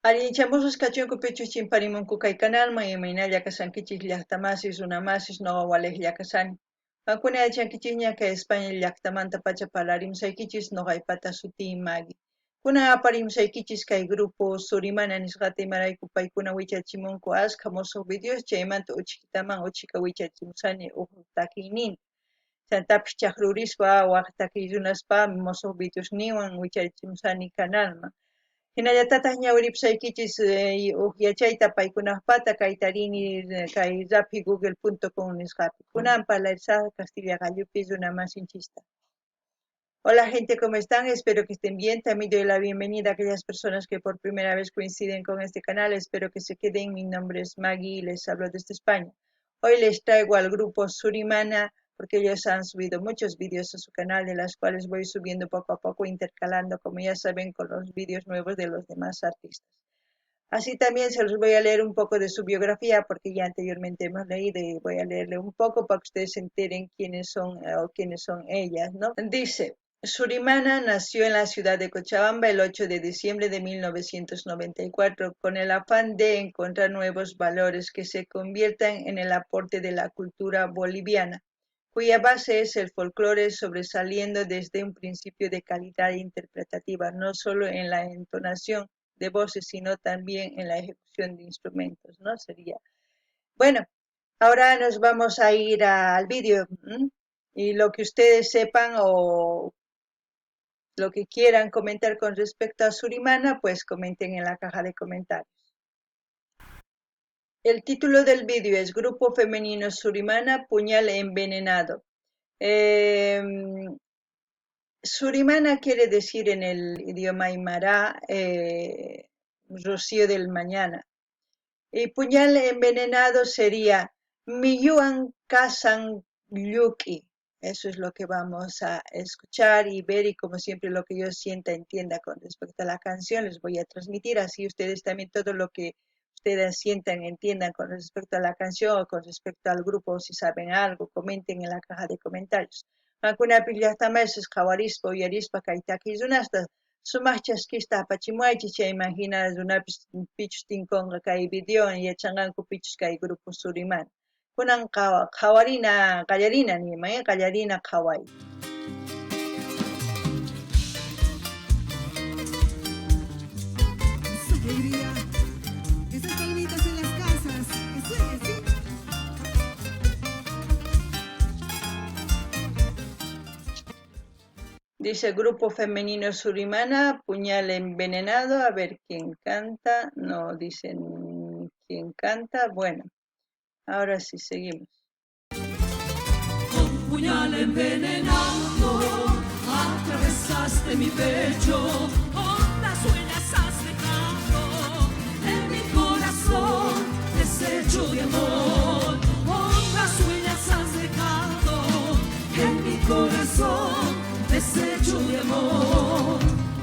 Allinchamusqas kachunku pichus chimparimunku kay kanalman, imaynalla kashankichis llaqtamasis, runamasis, noqa walejlla kashani. Qankuna yachankichisña kay España llaqtamantapacha parlarimusaykichis, noqaypata sutiy Maggie. Kunan aparimusaykichis kay grupo Surimana nisqata imarayku paykuna wichachimunku askha mosoq videos, chaymanta uchhikitaman uchhika wichachimusani uj takiyninta. Chantapis chajrurispa waj takiy runaspa mosoq videosninwan wicharichimusani kanalman. Jinallatataj ñawiripusaykichis uj yachayta paykunajpata kayta rini kay raphi google.com nisqapi. Kunan parlarisaj Castilla qallupi runamasinchista. Hola gente, ¿cómo están? Espero que estén bien. También doy la bienvenida a aquellas personas que por primera vez coinciden con este canal. Espero que se queden. Mi nombre es Maggie y les hablo desde España. Hoy les traigo al grupo Surimana porque ellos han subido muchos vídeos a su canal, de las cuales voy subiendo poco a poco, intercalando, como ya saben, con los vídeos nuevos de los demás artistas. Así también se los voy a leer un poco de su biografía, porque ya anteriormente hemos leído y voy a leerle un poco para que ustedes se enteren quiénes son o quiénes son ellas, ¿no? Dice, Surimana nació en la ciudad de Cochabamba el 8 de diciembre de 1994 con el afán de encontrar nuevos valores que se conviertan en el aporte de la cultura boliviana, cuya base es el folclore, sobresaliendo desde un principio de calidad interpretativa, no solo en la entonación de voces, sino también en la ejecución de instrumentos, ¿no? Sería. Bueno, ahora nos vamos a ir al vídeo, y lo que ustedes sepan o lo que quieran comentar con respecto a Surimana, pues comenten en la caja de comentarios. El título del vídeo es Grupo Femenino Surimana, Puñal Envenenado. Surimana quiere decir en el idioma aymara rocío del mañana. Y puñal envenenado sería Miyuan Kasan Yuki. Eso es lo que vamos a escuchar y ver, y como siempre lo que yo sienta, entienda con respecto a la canción, les voy a transmitir. Así ustedes también todo lo que ustedes sientan, entiendan con respecto a la canción o con respecto al grupo, si saben algo, comenten en la caja de comentarios. Qankunapi llaqtamasis qhawarispa uyarispa kay takiy runasta sumaq chaskista apachimuaychis, chayman hina runapis pichus tinkonqa kay videowan yachanqanku pichus kay grupo Surimana. Kunan qhawarina, qallarina niyman, qallarina qhaway. Alegría, esas palmitas en las casas, que suenen, ¿sí? Dice Grupo Femenino Surimana, Puñal Envenenado, a ver quién canta, no dicen quién canta, bueno, ahora sí seguimos. Con puñal envenenado, atravesaste mi pecho, hondas huellas has dejado en mi corazón, deshecho de amor. Hondas huellas has dejado en mi corazón, deshecho de amor.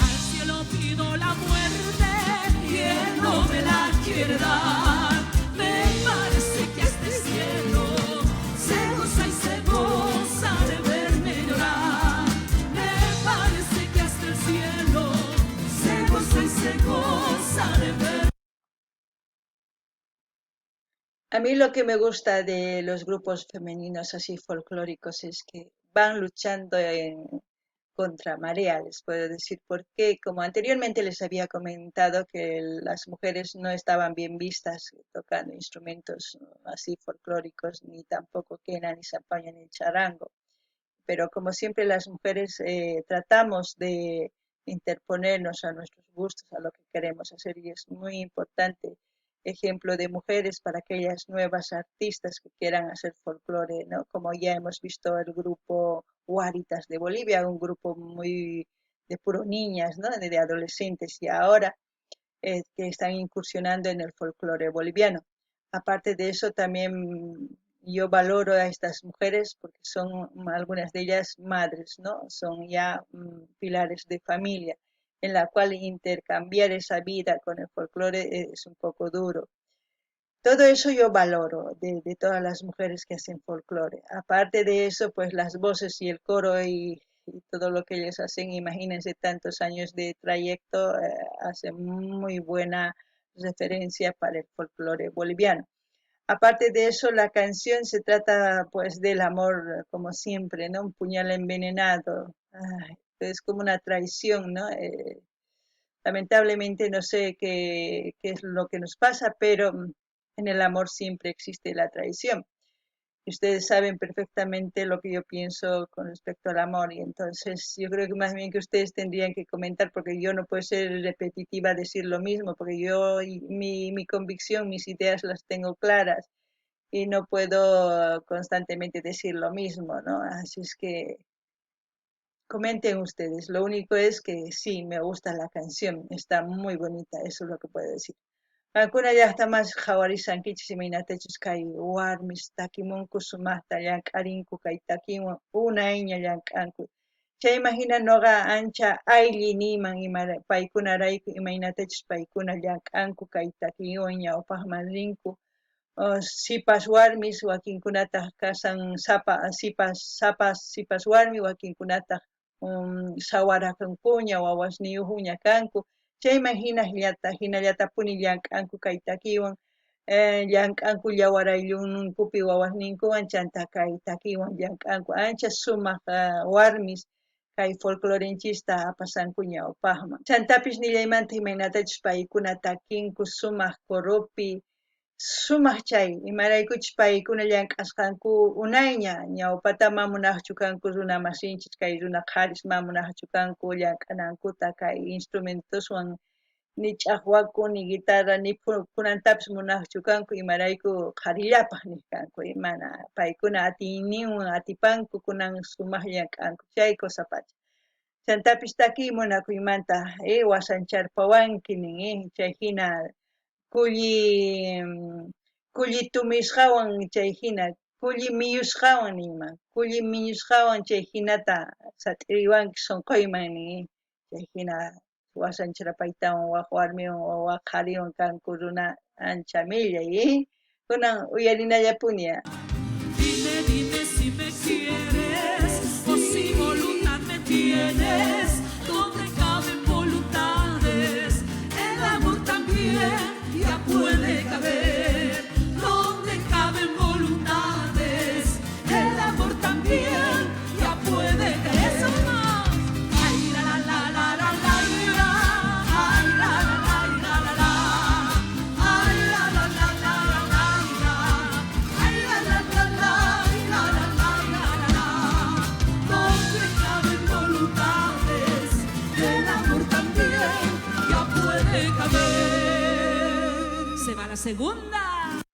Al cielo pido la muerte y él no me la quiere dar. Me parece que este cielo se goza y se goza de verme llorar. Me parece que hasta el cielo se goza y se goza de verme. A mí lo que me gusta de los grupos femeninos así folclóricos es que van luchando en contra marea, les puedo decir, porque como anteriormente les había comentado que las mujeres no estaban bien vistas tocando instrumentos así folclóricos, ni tampoco quena, ni zampaña, ni charango. Pero como siempre las mujeres tratamos de interponernos a nuestros gustos, a lo que queremos hacer, y es muy importante ejemplo de mujeres para aquellas nuevas artistas que quieran hacer folclore, ¿no? Como ya hemos visto el grupo Guaritas de Bolivia, un grupo muy de puro niñas, ¿no? De adolescentes, y ahora que están incursionando en el folclore boliviano. Aparte de eso, también yo valoro a estas mujeres porque son algunas de ellas madres, ¿no? Son ya pilares de familia, en la cual intercambiar esa vida con el folclore es un poco duro. Todo eso yo valoro de todas las mujeres que hacen folclore. Aparte de eso, las voces y el coro y Y todo lo que ellos hacen, imagínense tantos años de trayecto, hace muy buena referencia para el folclore boliviano. Aparte de eso, la canción se trata pues del amor, como siempre, ¿no? Un puñal envenenado. Ay, es como una traición, ¿no? Lamentablemente no sé qué es lo que nos pasa, pero en el amor siempre existe la traición. Ustedes saben perfectamente lo que yo pienso con respecto al amor y entonces yo creo que más bien que ustedes tendrían que comentar, porque yo no puedo ser repetitiva a decir lo mismo, porque yo mi convicción, mis ideas las tengo claras y no puedo constantemente decir lo mismo, ¿no? Así es que comenten ustedes. Lo único es que sí, me gusta la canción, está muy bonita, eso es lo que puedo decir. Qankuna llaqta masi qhawarisankichis imaynatachus kay warmis takimunku sumaqta llank'arinku kay takiwan unayña llank'anku. Chayman hina nuqa ancha aylli niyman paykunarayku imaynatachus paykuna llank'anku kay takiwan ñawpaqman rinku. Sipas warmis wakinkunataq kasan sapa sipas sapas sipas warmi wakinkunataq sawarakankuña wawasniyuqña kanku. Chayman hina hinallatapuni llank'anku kay takiwan, llank'anku llawarayllunninkupi wawasninkuwan chanta kay takiwan llank'anku ancha sumaq warmis kay folclorenchista apasanku ñawpaqman. Chantapis nillaymanta imaynatachus paykuna takinku sumaq coropi, sumaq chay imaraykuchus paykuna llank'asqanku unayña ñawpata mamunaqchu kanku runa masinchis kay runa qharis mamunaqchu kanku llank'anankuta kay instrumentoswan ni ch'aqwaku ni guitarra ni kunantapis munaqchu kanku imarayku qharillapaq niq kanku mana paykuna atiyninwan atipanku kunan sumaq llank'anku chay cosa pacha. Chantapis takiy munakuymanta wasancharpawanki nin chay hina kulli tumisqawan chay hina kulli miyusqawan ninman kulli miyusqawan chay hinata sat'iriwanki sunquyman nin chay hina wasancharpaytawan wak warmiwan wak qhariwan kanku runa ancha millay kunan uyarinallapuni. Dime, dime si me quieres o si voluntad me tienes, donde caben voluntades, el amor también ya puede caber, donde caben voluntades, el amor también ya puede caber. Eso más. Ay, la, la, la, la, la, la, la. Ay, la, la, la, la, la, la. Ay, la, la, la, la, la, la, la. Ay, la, la, la, la, la, la, la, la, la. Donde caben voluntades, el amor también ya puede caber. Se va la segunda.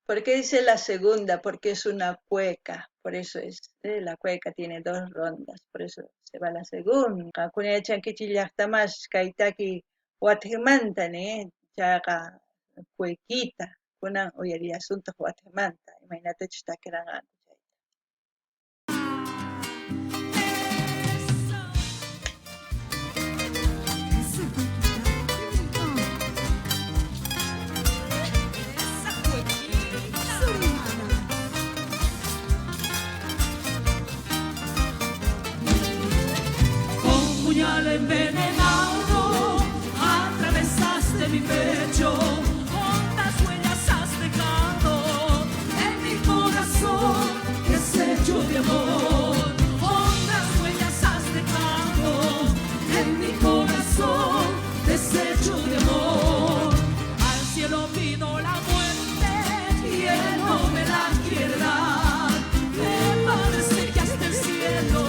¿Por qué dice la segunda? Porque es una cueca, por eso es, la cueca tiene dos rondas, por eso se va la segunda. Qankuna yachankichis llaqta masi kay taki watijmanta chayqa cuequita, kunan uyarillasuntaj watijmanta, imaynatachus takiranqanku chayta. Eso. Esa cuequita, qué bonito. Esa cuequita. Surimana. Con puñal envenenado atravesaste mi pecho, hondas huellas has dejado en mi corazón deshecho de amor. Hondas huellas has dejado en mi corazón deshecho de amor. Al cielo pido la muerte y él no me la quiere dar. Me parece que hasta el cielo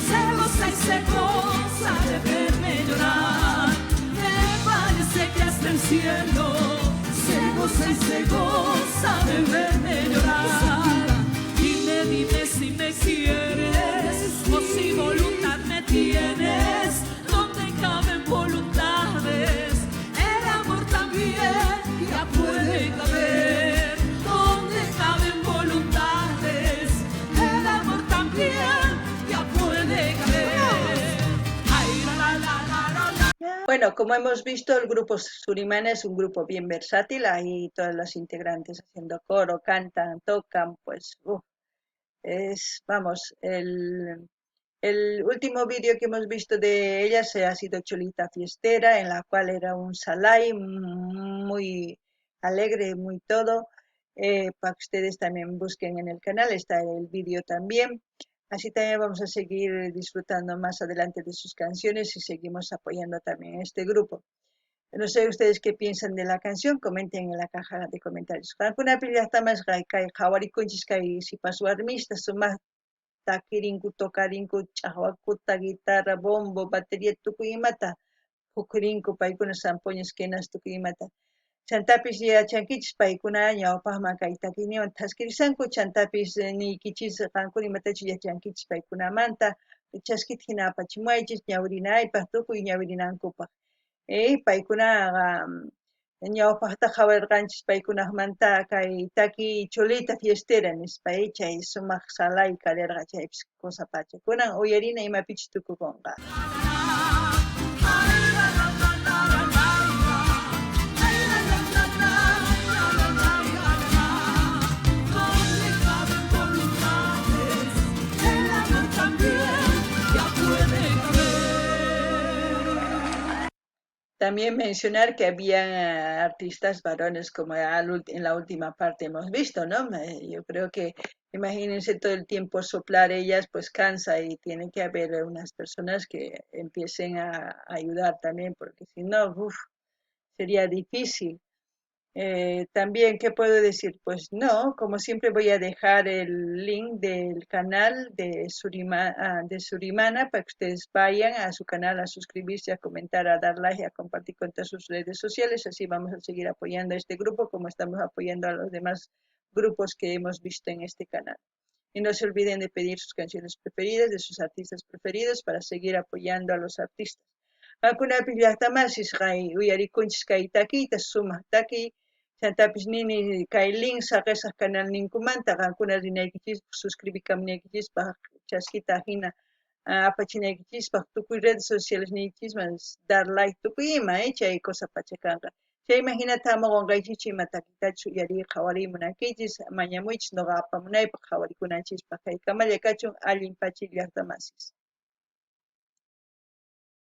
se goza y se goza de verme llorar. Me parece que hasta el cielo se goza y se goza de verme llorar. Dime, dime si me quieres o si voluntad me tienes, donde caben voluntades, el amor también ya puede caber. Donde caben voluntades, el amor también ya puede caber. Ay, la, la, la, la, la, la. Bueno, como hemos visto, el grupo Surimana es un grupo bien versátil, ahí todos los integrantes haciendo coro, cantan, tocan, pues, es, vamos, el El último vídeo que hemos visto de ellas ha sido Cholita Fiestera, en la cual era un salai muy alegre, muy todo. Para que ustedes también busquen en el canal, está el vídeo también. Así también vamos a seguir disfrutando más adelante de sus canciones y seguimos apoyando también a este grupo. No sé ustedes qué piensan de la canción, comenten en la caja de comentarios. Qankunapi llaqtamas kay qhawarikunchis kay sipas warmista sumaq takirinku, tocarinku, ch'aqwakuta, guitarra, bombo, batería, tukuy imata phukurinku paykuna zampoñas, quenas, tukuy imata. Chantapis yachankichis paykuna ñawpaqman kay takiyninwan thaskirisanku, chantapis niykichis qankuna imatachus yachankichis paykunamanta, chaskita hina apachimuwaychis ñawirinaypaq, tukuy ñawirinankupaq. Paykunaqa ñawpaqta qhawarirqanchis paykunamanta kay taki Cholita Fiestera nispa, chay sumaq salay karirqa chaypis cosa pacha. Kunan uyarina imapichus tukukunqa. El amor también ya puede caber. También mencionar que había artistas varones como en la última parte hemos visto, ¿no? Yo creo que imagínense todo el tiempo soplar ellas, pues cansa y tiene que haber unas personas que empiecen a ayudar también, porque si no, uf, sería difícil. También, ¿qué puedo decir? Pues no, como siempre voy a dejar el link del canal de Surimana para que ustedes vayan a su canal a suscribirse, a comentar, a dar like, a compartir con todas sus redes sociales. Así vamos a seguir apoyando a este grupo como estamos apoyando a los demás grupos que hemos visto en este canal. Y no se olviden de pedir sus canciones preferidas, de sus artistas preferidos, para seguir apoyando a los artistas. Qankunapi llaqtamasis kay uyarikunchis kay takiyta, sumaq takiy. Chantapis nini kay link saqesaq canal ninkumanta qankuna rinaykichispaq, suscribikamunaykichispaq, chaskita hina apachinaykichispaq, tukuy redes sociales niykichisman dar like tukuy ima, chay cosa pacha kanqa. Chayman hinata ama qunqaychikchu ima takiytachus uyariy qhawariy munankichis, mañamuychis noqa apamunaypaq qhawarikunanchispaq. Kay kamalla kachun allin pachi llaqtamasis.